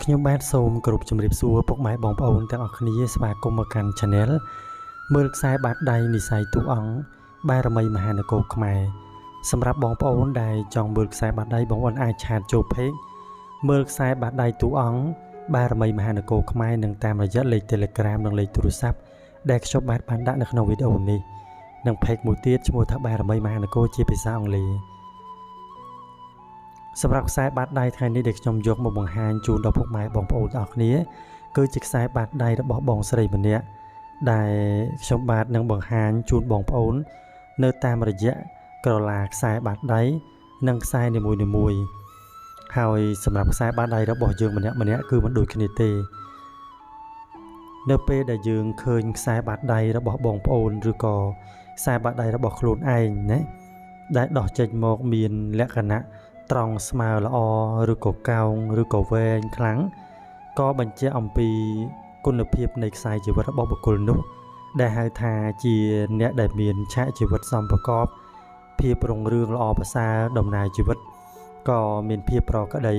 ខ្ញុំបាទសូមគោរពជម្រាបសួរពុកម៉ែបងប្អូនទាំងអស់គ្នាស្វាគមន៍មកកាន់ Channel មើលខ្សែបាតដៃនិស័យតួអង្គបារមីមហានគរខ្មែរសម្រាប់បងប្អូនដែលចង់មើលខ្សែបាតដៃបងប្អូនអាចឆាតចូល Page មើលខ្សែបាតដៃតួអង្គបារមីមហានគរខ្មែរនិងតាមរយៈលេខ Telegram និងលេខទូរស័ព្ទដែលខ្ញុំបាទបានដាក់នៅក្នុងវីដេអូនេះនិង Page មួយទៀតឈ្មោះថាបារមីមហានគរជាភាសាអង់គ្លេសសម្រាប់ខ្សែបាតដៃថ្ងៃនេះដែលខ្ញុំយកមកបង្ហាញជូនដល់ពុកម៉ែបងប្អូនទាំងអស់គ្នាគឺជាខ្សែបាតដៃរបស់បងស្រីម្នាក់ដែលខ្ញុំបាទនឹងបង្ហាញជូនបងប្អូននៅតាមរយៈក្រឡាខ្សែបាតដៃនិងខ្សែនីមួយៗហើយសម្រាប់ខ្សែបាតដៃរបស់យើងម្នាក់ៗគឺមិនដូចគ្នាទេនៅពេលដែលយើងឃើញខ្សែបាតដៃរបស់បងប្អូនឬក៏ខ្សែបាតដៃរបស់ខ្លួនឯងណាដែលដោះចេញមកមានលក្ខណៈត្រង់ស្មើល្អឬក៏កោងឬក៏វែងខ្លាំងក៏បញ្ជាក់អំពីគុណភាពនៃខ្សែជីវិតរបស់បុគ្គលនោះដែលហៅថាជាអ្នកដែលមានឆាកជីវិតសមប្រកបភាពរុងរឿងល្អប្រសើរដំណើរជីវិតក៏មានភាពប្រក្រតី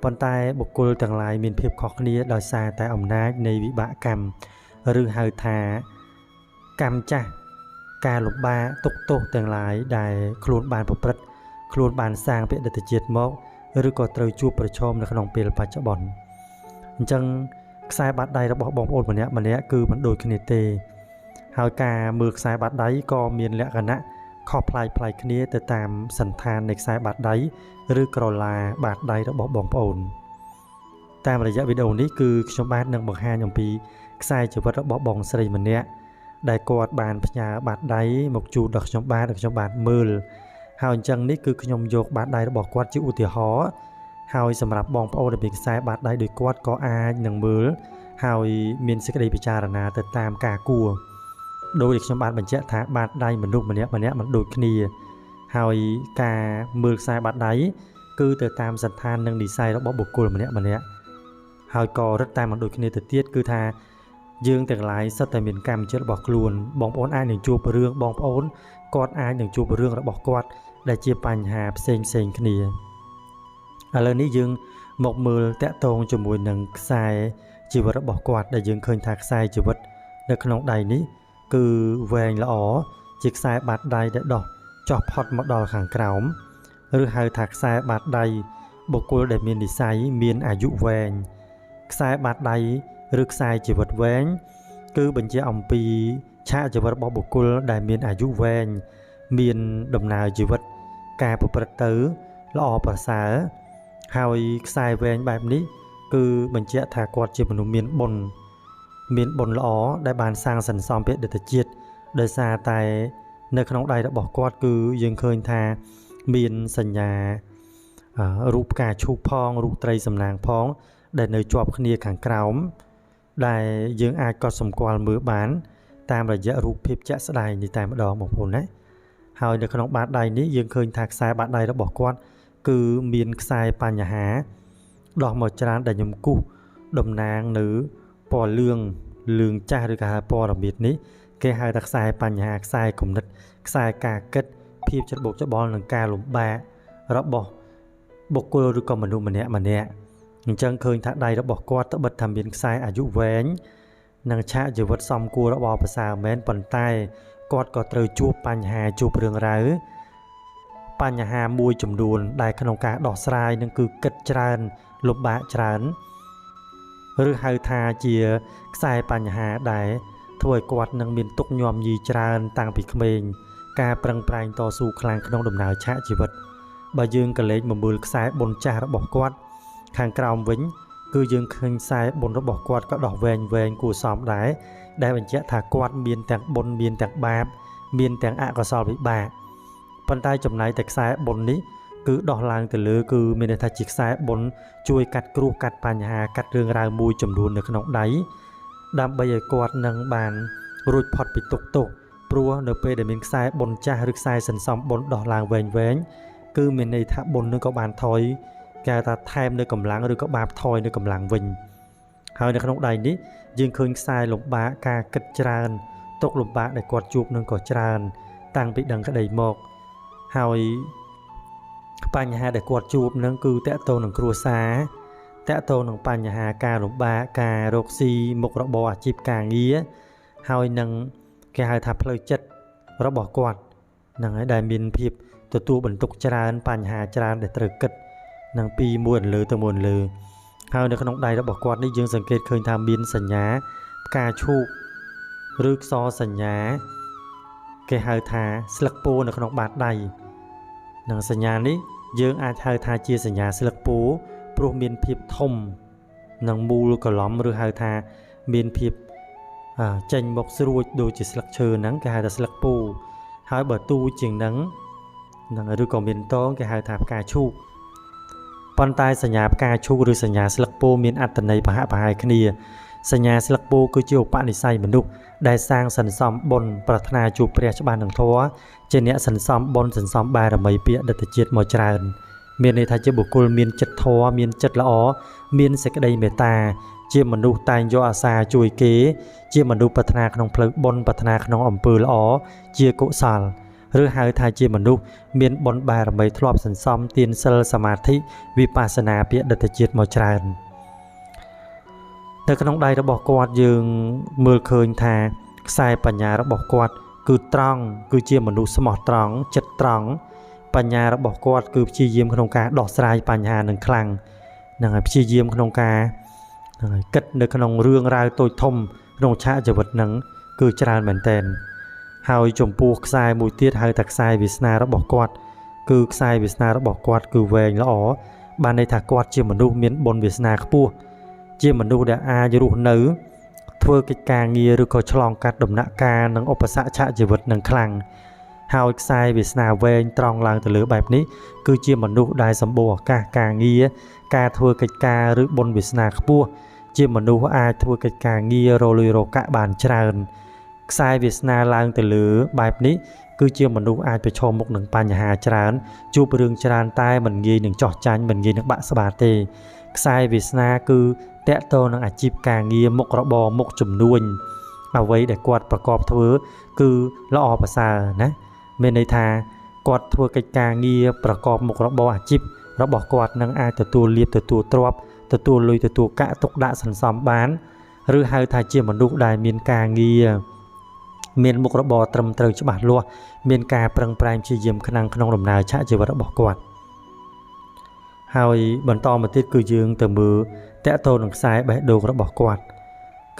ប៉ុន្តែបុគ្គលទាំងឡាយមានភាពខុសគ្នាដោយសារតែអំណាចនៃវិបាកកម្មឬហៅថាកម្មចាស់ការលំបាកទុក្ខទោសទាំងឡាយដែលខ្លួនបានប្រព្រឹត្តខ្លួនបានសាងពីអតីតជាតិមកឬក៏ត្រូវជួបប្រឈមនៅក្នុងពេលបច្ចុប្បន្នអញ្ចឹងខ្សែបាតដៃរបស់បងប្អូនម្នាក់ម្នាក់គឺមិនដូចគ្នាទេហើយការមើលខ្សែបាតដៃក៏មានលក្ខណៈខុសប្លែកៗគ្នាទៅតាមសន្តាននៃខ្សែបាតដៃឬក្រឡាបាតដៃរបស់បងប្អូនតាមរយៈវីដេអូនេះគឺខ្ញុំបាទនឹងបង្ហាញអំពីខ្សែជីវិតរបស់បងស្រីម្នាក់ដែលគាត់បានផ្ញើបាតដៃមកជូនដល់ខ្ញុំបាទឲ្យខ្ញុំបាទមើលហើយអញ្ចឹងនេះគឺខ្ញុំយកបាតដៃរបស់គាត់ជាឧទាហរណ៍ហើយសម្រាប់បងប្អូនដែលមានខ្សែបាតដៃដូចគាត់ក៏អាចនឹងមើលហើយមានសេចក្តីពិចារណាទៅតាមការគួរដោយដែលខ្ញុំបានបញ្ជាក់ថាបាតដៃមនុស្សម្នាក់ម្នាក់មិនដូចគ្នាហើយការមើលខ្សែបាតដៃគឺទៅតាមសន្តាននិងនិស័យរបស់បុគ្គលម្នាក់ម្នាក់ហើយក៏រឹតតែមិនដូចគ្នាទៅទៀតគឺថាយើងទាំងឡាយសុទ្ធតែមានកម្មជាតិរបស់ខ្លួនបងប្អូនអាចនឹងជួបរឿងបងប្អូនគាត់អាចនឹងជួបរឿងរបស់គាត់ដែលជាបញ្ហាផ្សេងផ្សេងគ្នាឥឡូវនេះយើងមកមើលតាក់ទងជាមួយនឹងខ្សែជីវិតរបស់គាត់ដែលយើងឃើញថាខ្សែជីវិតនៅក្នុងដៃនេះគឺវែងល្អជាខ្សែបាតដៃដែលដោះចោះផុតមកដល់ខាងក្រោមឬហៅថាខ្សែបាតដៃបុគ្គលដែលមាននិស័យមានអាយុវែងខ្សែបាតដៃឬខ្សែជីវិតវែងគឺបញ្ជាក់អំពីឆាកជីវិតរបស់បុគ្គលដែលមានអាយុវែងមានដំណើរជីវិតការប្រព្រឹត្តទៅល្អប្រសើរហើយខ្សែវែងបែបនេះគឺបញ្ជាក់ថាគាត់ជាមនុស្សមានបុណ្យមានបុណ្យល្អដែលបានសាងសន្សំពីអតីតជាតិដោយសារតែនៅក្នុងដៃរបស់គាត់គឺយើងឃើញថាមានសញ្ញារូបផ្កាឈូកផងរូបត្រីសំណាងផងដែលនៅជាប់គ្នាខាងក្រោមដែលយើងអាចកត់សម្គាល់មើលបានតាមរយៈរូបភាពជាក់ស្ដែងនេះតែម្ដងបងប្អូនណាហើយនៅក្នុងបាតដៃនេះយើងឃើញថាខ្សែបាតដៃរបស់គាត់គឺមានខ្សែបញ្ហាដោះមកច្រើនដែលខ្ញុំគូសតំណាងនៅពណ៌លឿងលឿងចាស់ឬក៏ហៅពណ៌រមៀតនេះគេហៅថាខ្សែបញ្ហាខ្សែគំនិតខ្សែការគិតភាពច្របូកច្របល់និងការលំបាករបស់បុគ្គលឬក៏មនុស្សម្នាក់ម្នាក់អញ្ចឹងឃើញថាដៃរបស់គាត់ត្បិតថាមានខ្សែអាយុវែងនិងឆាកជីវិតសមគួររបស់ប្រសើរមែនប៉ុន្តែគាត់ក៏ត្រូវជួបបញ្ហាជួបរឿងរ៉ាវបញ្ហាមួយចំនួនដែលក្នុងការដោះស្រាយនឹងគឺគិតច្រើនលំបាកច្រើនឬហៅថាជាខ្សែបញ្ហាដែលធ្វើឲ្យគាត់នឹងមានទុក្ខញាំញីច្រើនតាំងពីក្មេងការប្រឹងប្រែងតស៊ូខ្លាំងក្នុងដំណើរឆាកជីវិតបើយើងក៏លេចមកមើលខ្សែបុណ្យចាស់របស់គាត់ខាងក្រោមវិញគឺយើងឃើញខ្សែបុណ្យរបស់គាត់ក៏ដោះវែងវែងគួរសមដែរដែលបញ្ជាក់ថាគាត់មានទាំងបុណ្យមានទាំងបាបមានទាំងអកុសលវិបាកប៉ុន្តែចំណែកតែខ្សែបុណ្យនេះគឺដោះឡើងទៅលើគឺមានន័យថាជាខ្សែបុណ្យជួយកាត់គ្រោះកាត់បញ្ហាកាត់រឿងរ៉ាវមួយចំនួននៅក្នុងដៃដើម្បីឲ្យគាត់នឹងបានរួចផុតពីទុក្ខទោសព្រោះនៅពេលដែលមានខ្សែបុណ្យចាស់ឬខ្សែសន្សំបុណ្យដោះឡើងវែងវែងគឺមានន័យថាបុណ្យនឹងក៏បានថយគេថាថែមនៅកម្លាំងឬក៏បាបថយនៅកម្លាំងវិញហើយនៅក្នុងដៃនេះយើងឃើញខ្សែលំបាកការគិតច្រើនទុក្ខលំបាកដែលគាត់ជួបនឹងក៏ច្រើនតាំងពីដឹងក្តីមកហើយបញ្ហាដែលគាត់ជួបនឹងគឺតកតងនឹងគ្រួសារ តកតងនឹងបញ្ហាការលំបាកការរកស៊ីមុខរបរអាជីពការងារហើយនឹងគេហៅថាផ្លូវចិត្តរបស់គាត់ហ្នឹងហើយដែលមានភាពទទួលបន្ទុកច្រើនបញ្ហាច្រើនដែលត្រូវគិតនឹងពីមួយអន្លើទៅមួយអន្លើហើយនៅក្នុងដៃរបស់គាត់នេះយើងសង្កេតឃើញថាមានសញ្ញាផ្កាឈូកឬខ្សសញ្ញាគេហៅថាស្លឹកពោនៅក្នុងបាតដៃនឹងសញ្ញានេះយើងអាចហៅថាជាសញ្ញាស្លឹកពោព្រោះមានភាពធំនិងមូលកលំឬហៅថាមានភាពចេញមកស្រួចដូចជាស្លឹកឈើហ្នឹងគេហៅថាស្លឹកពោហើយបើទូជាងហ្នឹងនឹងឬក៏មានតងគេហៅថាផ្កាឈូកប៉ុន្តែសញ្ញាផ្កាឈូកឬសញ្ញាស្លឹកពោមានអត្ថន័យប្រហាក់ប្រហែលគ្នាសញ្ញាស្លឹកពោគឺជាឧបនិស្ស័យមនុស្សដែលសាងសន្សំបុណ្យប្រាថ្នាជួបព្រះច្បាស់នឹងធម៌ជាអ្នកសន្សំបុណ្យសន្សំបារមីពីអតីតជាតិមកច្រើនមានន័យថាជាបុគ្គលមានចិត្តធម៌មានចិត្តល្អមានសេចក្តីមេត្តាជាមនុស្សតែងយកអាសាជួយគេជាមនុស្សប្រាថ្នាក្នុងផ្លូវបុណ្យប្រាថ្នាក្នុងអំពើល្អជាកុសលឬហៅថាជាមនុស្សមានបុណ្យបារមីធ្លាប់សន្សំទានសីលសមាធិវិបស្សនាពីអតីតជាតិមកច្រើននៅក្នុងដៃរបស់គាត់យើងមើលឃើញថាខ្សែបញ្ញារបស់គាត់គឺត្រង់គឺជាមនុស្សស្មោះត្រង់ចិត្តត្រង់បញ្ញារបស់គាត់គឺព្យាយាមក្នុងការដោះស្រាយបញ្ហានឹងខ្លាំងនឹងហើយព្យាយាមក្នុងការនឹងហើយគិតនៅក្នុងរឿងរ៉ាវតូចធំក្នុងឆាកជីវិតនឹងគឺច្រើនមែនទែនហើយចំពោះខ្សែមួយទៀតហៅថាខ្សែវាសនារបស់គាត់គឺខ្សែវាសនារបស់គាត់គឺវែងល្អបានន័យថាគាត់ជាមនុស្សមានបុណ្យវាសនាខ្ពស់ជាមនុស្សដែលអាចរស់នៅធ្វើកិច្ចការងារឬក៏ឆ្លងកាត់ដំណាក់កាលនិងឧបសគ្គឆាកជីវិតនឹងខ្លាំងហើយខ្សែវាសនាវែងត្រង់ឡើងទៅលើបែបនេះគឺជាមនុស្សដែលសម្បូរឱកាសការងារការធ្វើកិច្ចការឬបុណ្យវាសនាខ្ពស់ជាមនុស្សអាចធ្វើកិច្ចការងាររលុយរកាក់បានច្រើនខ្សែវាសនាឡើងទៅលើបែបនេះគឺជាមនុស្សអាចប្រឈមមុខនឹងបញ្ហាច្រើនជួបរឿងច្រើនតែមិនងាយនឹងចោះចាញ់មិនងាយនឹងបាក់ស្បាតទេខ្សែវាសនាគឺតកតនឹងអាជីពការងារមុខរបរមុខជំនួញអ្វីដែលគាត់ប្រកបធ្វើគឺល្អប្រសើរណាមានន័យថាគាត់ធ្វើកិច្ចការងារប្រកបមុខរបរអាជីពរបស់គាត់នឹងអាចទទួលលាភទទួលទ្រព្យទទួលលុយទទួលកាក់ទុកដាក់សន្សំបានឬហៅថាជាមនុស្សដែលមានការងារមានមុខរបរត្រឹមត្រូវច្បាស់លាស់មានការប្រឹងប្រែងព្យាយាមខ្លាំងក្នុងដំណើរឆាកជីវិតរបស់គាត់ហើយបន្តមកទៀតគឺយើងទៅមើលតកតនឹងខ្សែបេះដូងរបស់គាត់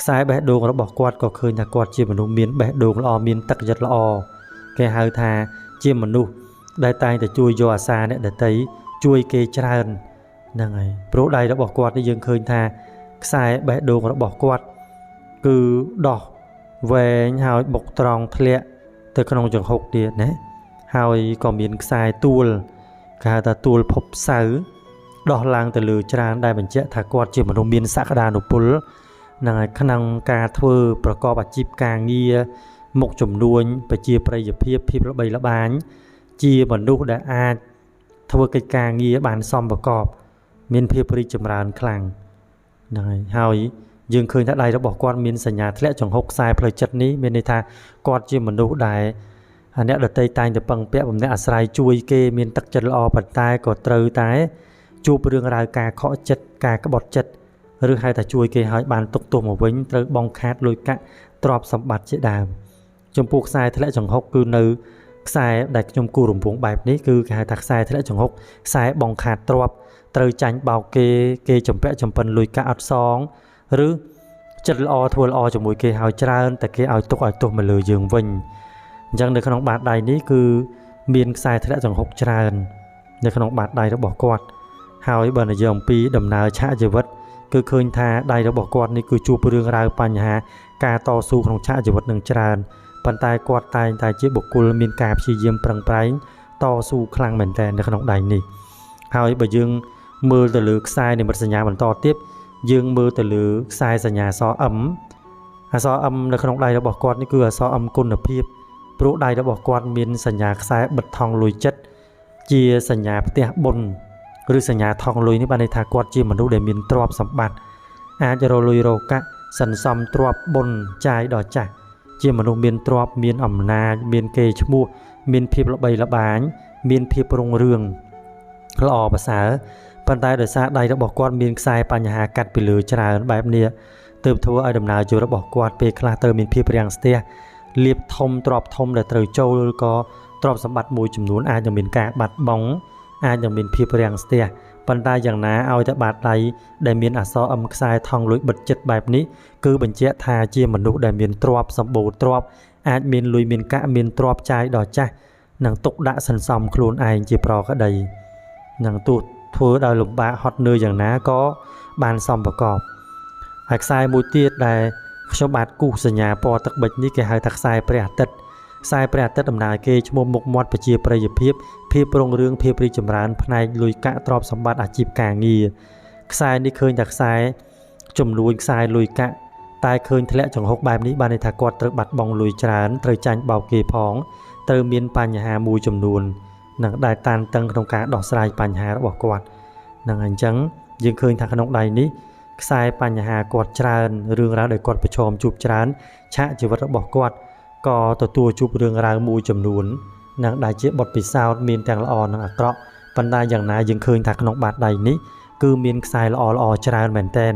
ខ្សែបេះដូងរបស់គាត់ក៏ឃើញថាគាត់ជាមនុស្សមានបេះដូងល្អមានទឹកចិត្តល្អគេហៅថាជាមនុស្សដែលតែងតែជួយយកអាសាអ្នកដទៃជួយគេច្រើនហ្នឹងហើយព្រោះដៃរបស់គាត់នេះយើងឃើញថាខ្សែបេះដូងរបស់គាត់គឺដោះវែងហើយបុកត្រង់ធ្លាក់ទៅក្នុងចង្ហុកទៀតណាហើយក៏មានខ្សែទួលគេហៅថាទួលភពសៅដោះឡើងទៅលើច្រើនដែលបញ្ជាក់ថាគាត់ជាមនុស្សមានសក្តានុពលនឹងហើយក្នុងការធ្វើប្រកបអាជីពការងារមុខជំនួញប្រជាប្រិយភាពភាពល្បីល្បាញជាមនុស្សដែលអាចធ្វើកិច្ចការងារបានសមប្រកបមានភាពរីកចម្រើនខ្លាំងហ្នឹងហើយហើយយើងឃើញថាដៃរបស់គាត់មានសញ្ញាធ្លាក់ចង្ហុកខ្សែផ្លូវចិត្តនេះមានន័យថាគាត់ជាមនុស្សដែលអ្នកដទៃតែងតែពឹងពាក់បំណាក់អាស្រ័យជួយគេមានទឹកចិត្តល្អប៉ុន្តែក៏ត្រូវតែជួបរឿងរ៉ាវការខកចិត្តការក្បត់ចិត្តឬហៅថាជួយគេឲ្យបានទុកទោសមកវិញត្រូវបង់ខាតលុយកាក់ទ្រព្យសម្បត្តិជាដើមចំពោះខ្សែធ្លាក់ចង្ហុកគឺនៅខ្សែដែលខ្ញុំគូរំពងបែបនេះគឺគេហៅថាខ្សែធ្លាក់ចង្ហុកខ្សែបង់ខាតទ្រព្យត្រូវចាញ់បោកគេគេចម្ពាក់ចម្ពិនលុយកាក់អត់សងឬចិត្តល្អធ្វើល្អជាមួយគេហើយច្រើនតែគេឲ្យទុកឲ្យទោសមកលើយើងវិញអញ្ចឹងនៅក្នុងបាតដៃនេះគឺមានខ្សែធ្លាក់ចង្ហុកច្រើននៅក្នុងបាតដៃរបស់គាត់ហើយបើនិយាយអំពីដំណើរឆាកជីវិតគឺឃើញថាដៃរបស់គាត់នេះគឺជួបរឿងរ៉ាវបញ្ហាការតស៊ូក្នុងឆាកជីវិតនឹងច្រើនប៉ុន្តែគាត់តែងតែជាបុគ្គលមានការព្យាយាមប្រឹងប្រែងតស៊ូខ្លាំងមែនទែននៅក្នុងដៃនេះហើយបើយើងមើលទៅលើខ្សែនិមិត្តសញ្ញាបន្តទៀតយើងមើលទៅលើខ្សែសញ្ញាអក្សរ M អក្សរ M នៅក្នុងដៃរបស់គាត់នេះគឺអក្សរ M គុណភាពព្រោះដៃរបស់គាត់មានសញ្ញាខ្សែបិទថងលុយចិត្តជាសញ្ញាផ្ទះបុណ្យឬសញ្ញាថងលុយនេះបានន័យថាគាត់ជាមនុស្សដែលមានទ្រព្យសម្បត្តិអាចរលុយរកាក់សន្សំទ្រព្យបុណ្យចាយដល់ចាស់ជាមនុស្សមានទ្រព្យមានអំណាចមានកេរ្តិ៍ឈ្មោះមានភាពល្បីល្បាញមានភាពរុងរឿង ល្អប្រសើរប៉ុន្តែដោយសារដៃរបស់គាត់មានខ្សែបញ្ហាកាត់ពីលើច្រើនបែបនេះទើបធ្វើឲ្យដំណើរជីវិតរបស់គាត់ពេលខ្លះត្រូវមានភាពរាំងស្ទះលៀបធំទ្របធំដែលត្រូវចូលឬក៏ទ្រព្យសម្បត្តិមួយចំនួនអាចនឹងមានការបាត់បង់អាចនឹងមានភាពរាំងស្ទះប៉ុន្តែយ៉ាងណាឲ្យតែបាតដៃដែលមានអក្សរអឹមខ្សែថង់លុយបិទចិត្តបែបនេះគឺបញ្ជាក់ថាជាមនុស្សដែលមានទ្រព្យសម្បូរទ្រព្យអាចមានលុយមានកាក់មានទ្រព្យចាយដល់ចាស់និងទុកដាក់សន្សំខ្លួនឯងជាប្រក្តីនឹងទោះធ្វើដោយលំបាកហត់នឿយយ៉ាងណាក៏បានសមប្រកបហើយខ្សែមួយទៀតដែលខ្ញុំបាទគូសសញ្ញាពណ៌ទឹកប៊ិចនេះគេហៅថាខ្សែព្រះអាទិត្យខ្សែព្រះអាទិត្យដំណើរគេឈ្មោះមុខមាត់ប្រជាប្រិយភាពភាពរុងរឿងភាពរីកចម្រើនផ្នែកលុយកាក់ទ្រព្យសម្បត្តិអាជីពការងារខ្សែនេះឃើញតែខ្សែចំនួនខ្សែលុយកាក់តែឃើញធ្លាក់ចង្ហុកបែបនេះបានន័យថាគាត់ត្រូវបាត់បង់លុយច្រើនត្រូវចាញ់បោកគេផងត្រូវមានបញ្ហាមួយចំនួននឹងដែលតានតឹងក្នុងការដោះស្រាយបញ្ហារបស់គាត់នឹងអញ្ចឹងយើងឃើញថាក្នុងដៃនេះខ្សែបញ្ហាគាត់ច្រើនរឿងរ៉ាវដែលគាត់ប្រឈមជួបច្រើនឆាកជីវិតរបស់គាត់ក៏ទទួលជួបរឿងរ៉ាវមួយចំនួននឹងដែលជាបទពិសោធន៍មានទាំងល្អនិងអាក្រក់ប៉ុន្តែយ៉ាងណាយើងឃើញថាក្នុងបាតដៃនេះគឺមានខ្សែល្អល្អច្រើនមែនទែន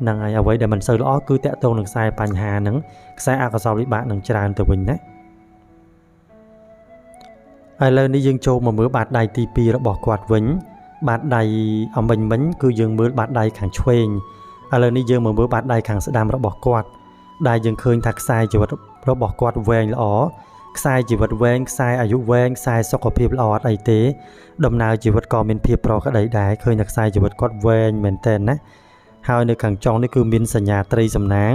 នឹងហើយអ្វីដែលមិនសូវល្អគឺតាក់ទងនឹងខ្សែបញ្ហានឹងខ្សែអកុសលវិបាកនឹងច្រើនទៅវិញណាឥឡូវនេះយើងចូលមកមើលបាតដៃទី2របស់គាត់វិញបាតដៃអំបញ្ញមិញគឺយើងមើលបាតដៃខាងឆ្វេងឥឡូវនេះយើងមកមើលបាតដៃខាងស្ដាំរបស់គាត់ដែលយើងឃើញថាខ្សែជីវិតរបស់គាត់វែងល្អខ្សែជីវិតវែងខ្សែអាយុវែងខ្សែសុខភាពល្អអត់អីទេដំណើរជីវិតក៏មានភាពប្រក្រតីដែរឃើញថាខ្សែជីវិតគាត់វែងមែនទែនណាហើយនៅខាងចុងនេះគឺមានសញ្ញាត្រីសំណាង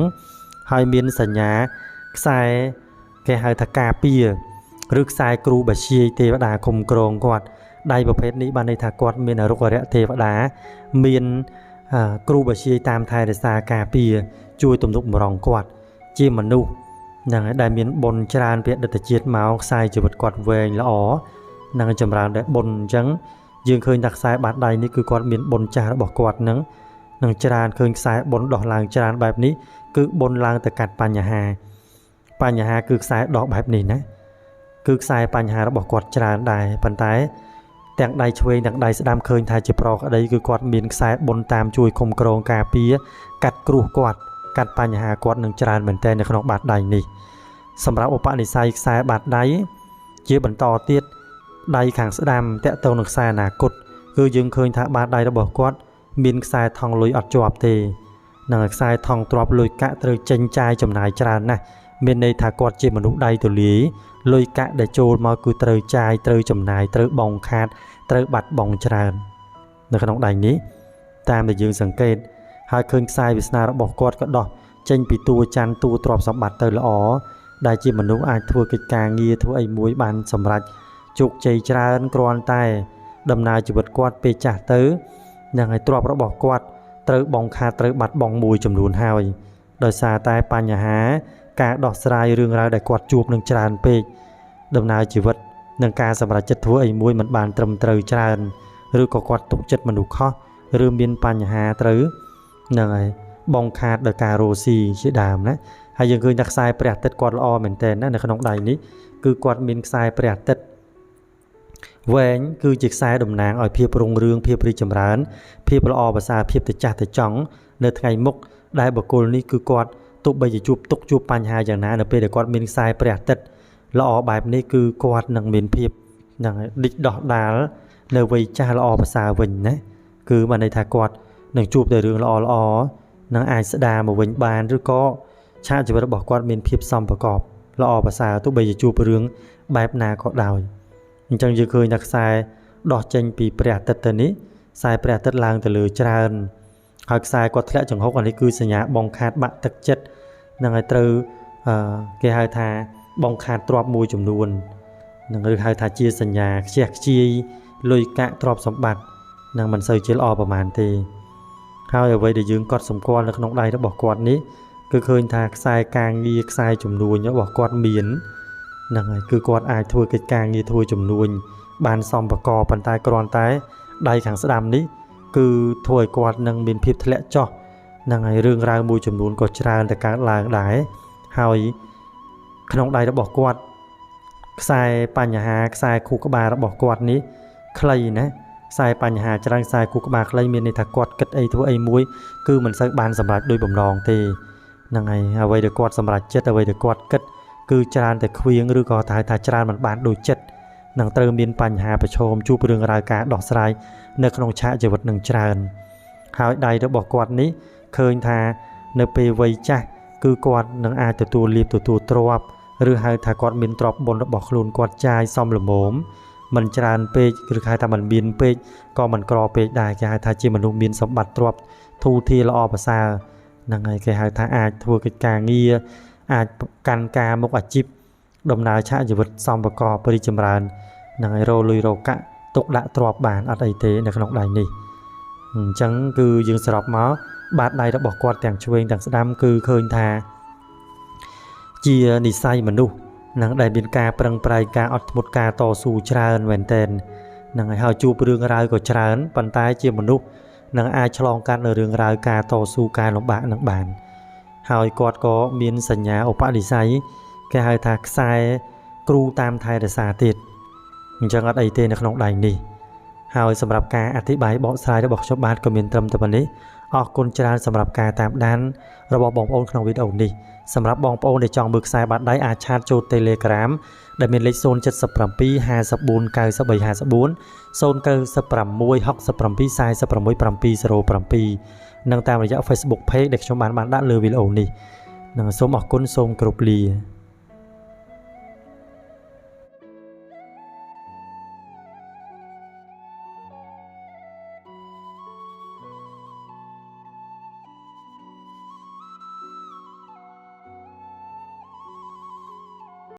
ហើយមានសញ្ញាខ្សែគេហៅថាការពារឬខ្សែគ្រូបាជាយទេវតាគុំក្រងគាត់ដៃប្រភេទនេះបានន័យថាគាត់មានអរុក្ខរៈទេវតាមានគ្រូបាជាយតាមថែរក្សាការពារជួយទំនុកបម្រុងគាត់ជាមនុស្សហ្នឹងហើយដែលមានបុណ្យច្រើនពីអតីតជាតិមកខ្សែជីវិតគាត់វែងល្អនឹងចម្រើនដោយបុណ្យអញ្ចឹងយើងឃើញថាខ្សែបាតដៃនេះគឺគាត់មានបុណ្យចាស់របស់គាត់នឹងច្រើនឃើញខ្សែបុណ្យដោះឡើងច្រើនបែបនេះគឺបុណ្យឡើងទៅកាត់បញ្ហាបញ្ហាគឺខ្សែដោះបែបនេះណាគឺខ្សែបញ្ហារបស់គាត់ច្រើនដែរប៉ុន្តែទាំងដៃឆ្វេងទាំងដៃស្ដាំឃើញថាជាប្រក្តីគឺគាត់មានខ្សែបុណ្យតាមជួយគុំក្រងការពារកាត់គ្រោះគាត់កាត់បញ្ហាគាត់នឹងច្រើនមែនទែននៅក្នុងបាតដៃនេះសម្រាប់ឧបនិស្ស័យខ្សែបាតដៃជាបន្តទៀតដៃខាងស្ដាំតាក់ទងនឹងខ្សែអនាគតគឺយើងឃើញថាបាតដៃរបស់គាត់មានខ្សែថង់លុយអត់ជាប់ទេនឹងខ្សែថង់ទ្របលុយកាក់ត្រូវចេញចាយចំណាយច្រើនណាស់មានន័យថាគាត់ជាមនុស្សដៃទូលាយលុយកាក់ដែលចូលមកគឺត្រូវចាយត្រូវចំណាយត្រូវបង់ខាតត្រូវបាត់បង់ច្រើននៅក្នុងដៃនេះតាមដែលយើងសង្កេតហើយឃើញខ្សែវាសនារបស់គាត់ក៏ដោះចេញពីតួច័ន្ទតួទ្រព្យសម្បត្តិទៅល្អដែលជាមនុស្សអាចធ្វើកិច្ចការងារធ្វើអីមួយបានសម្រេចជោគជ័យច្រើនគ្រាន់តែដំណើរជីវិតគាត់ពេលចាស់ទៅនឹងឲ្យទ្រព្យរបស់គាត់ត្រូវបង់ខាតត្រូវបាត់បង់មួយចំនួនហើយដោយសារតែបញ្ហាការដោះស្រាយរឿងរ៉ាវដែលគាត់ជួបនឹងច្រើនពេកដំណើរជីវិតនិងការសម្រេចចិត្តធ្វើអីមួយមិនបានត្រឹមត្រូវច្រើនឬក៏គាត់ទុកចិត្តមនុស្សខុសឬមានបញ្ហាត្រូវហ្នឹងហើយបងខាតដោយការរោស៊ីជាដើមណាហើយយើងឃើញថាខ្សែព្រះអាទិត្យគាត់ល្អមែនទែនណានៅក្នុងដៃនេះគឺគាត់មានខ្សែព្រះអាទិត្យវែងគឺជាខ្សែតំណាងឲ្យភាពរុងរឿងភាពរីកចម្រើនភាពល្អប្រសើរភាពទៅចាស់ទៅចង់នៅថ្ងៃមុខដែលបុគ្គលនេះគឺគាត់ទោះបីជាជួបទុក្ខជួបបញ្ហាយ៉ាងណានៅពេលដែលគាត់មានខ្សែព្រះអាទិត្យល្អបែបនេះគឺគាត់នឹងមានភាពនឹងឌិចដោះដាលនៅវ័យចាស់ល្អប្រសើរវិញណាគឺបានន័យថាគាត់នឹងជួបតែរឿងល្អល្អនឹងអាចស្ដារមកវិញបានឬក៏ឆាកជីវិតរបស់គាត់មានភាពសមប្រកបល្អប្រសើរទោះបីជាជួបរឿងបែបណាក៏ដោយអញ្ចឹងយើងឃើញថាខ្សែដោះចេញពីព្រះអាទិត្យទៅនេះខ្សែព្រះអាទិត្យឡើងទៅលើច្រើនហើយខ្សែគាត់ធ្លាក់ចង្ហុកអានេះគឺសញ្ញាបងខាតបាក់ទឹកចិត្តនឹងឲ្យត្រូវគេហៅថាបងខាតទ្រព្យមួយចំនួននឹងឬហៅថាជាសញ្ញាខ្ជះខ្ជាយលុយកាក់ទ្រព្យសម្បត្តិនឹងមិនសូវជាល្អប្រហែលទេហើយអ្វីដែលយើងកត់សម្គាល់នៅក្នុងដៃរបស់គាត់នេះគឺឃើញថាខ្សែការងារខ្សែជំនួញរបស់គាត់មានហ្នឹងហើយគឺគាត់អាចធ្វើកិច្ចការងារធ្វើជំនួញបានសមប្រកបប៉ុន្តែគ្រាន់តែដៃខាងស្ដាំនេះគឺធ្វើឲ្យគាត់នឹងមានភាពធ្លាក់ចុះហ្នឹងហើយរឿងរ៉ាវមួយចំនួនក៏ច្រើនតែកើតឡើងដែរហើយក្នុងដៃរបស់គាត់ខ្សែបញ្ហាខ្សែខួរក្បាលរបស់គាត់នេះខ្លីណា ខ្សែបញ្ហាច្រើនខ្សែគូក្បាលខ្លីមានន័យថាគាត់គិតអីធ្វើអីមួយគឺមិនសូវបានសម្រេចដោយបំណងទេហ្នឹងហើយអ្វីដែលគាត់សម្រេចចិត្តអ្វីដែលគាត់គិតគឺច្រើនតែខ្វៀងឬក៏ថាថាច្រើនមិនបានដូចចិត្តនឹងត្រូវមានបញ្ហាប្រឈមជួបរឿងរ៉ាវការដោះស្រាយនៅក្នុងឆាកជីវិតនឹងច្រើនហើយដៃរបស់គាត់នេះឃើញថានៅពេលវ័យចាស់គឺគាត់នឹងអាចទទួលលាភទទួលទ្រព្យឬហៅថាគាត់មានទ្រព្យបុណ្យរបស់ខ្លួនគាត់ចាយសមល្មមមិនច្រើនពេកឬហៅថាមិនមានពេកក៏មិនក្រពេកដែរគេហៅថាជាមនុស្សមានសម្បត្តិទ្រព្យធូរធារល្អប្រសើរហ្នឹងហើយគេហៅថាអាចធ្វើកិច្ចការងារអាចកាន់ការមុខអាជីពដំណើរឆាកជីវិតសមប្រកបរីចម្រើនហ្នឹងហើយរលុយរកកាក់ទុកដាក់ទ្រព្យបានអត់អីទេនៅក្នុងដៃនេះអញ្ចឹងគឺយើងសរុបមកបាតដៃរបស់គាត់ទាំងឆ្វេងទាំងស្ដាំគឺឃើញថាជានិស័យមនុស្សនឹងដែលមានការប្រឹងប្រែងការអត់ធ្មត់ការតស៊ូច្រើនមែនទែននឹងហើយជួបរឿងរ៉ាវក៏ច្រើនប៉ុន្តែជាមនុស្សនឹងអាចឆ្លងកាត់នៅរឿងរ៉ាវការតស៊ូការលំបាកនឹងបានហើយគាត់ក៏មានសញ្ញាឧបនិស្ស័យគេហៅថាខ្សែគ្រូតាមថែរក្សាទៀតអញ្ចឹងអត់អីទេនៅក្នុងដៃនេះហើយសម្រាប់ការអធិប្បាយបកស្រាយរបស់ខ្ញុំបាទក៏មានត្រឹមតែប៉ុណ្នេះអរគុណច្រើនសម្រាប់ការតាមដានរបស់បងប្អូនក្នុងវីដេអូនេះសម្រាប់បងប្អូនដែលចង់មើលខ្សែបាតដៃអាចឆាតចូល Telegram ដែលមានលេខ077 54 93 54 096 67 46 707និងតាមរយៈ Facebook Page ដែលខ្ញុំបានដាក់លើវីដេអូនេះនិងសូមអរគុណសូមគោរពលា។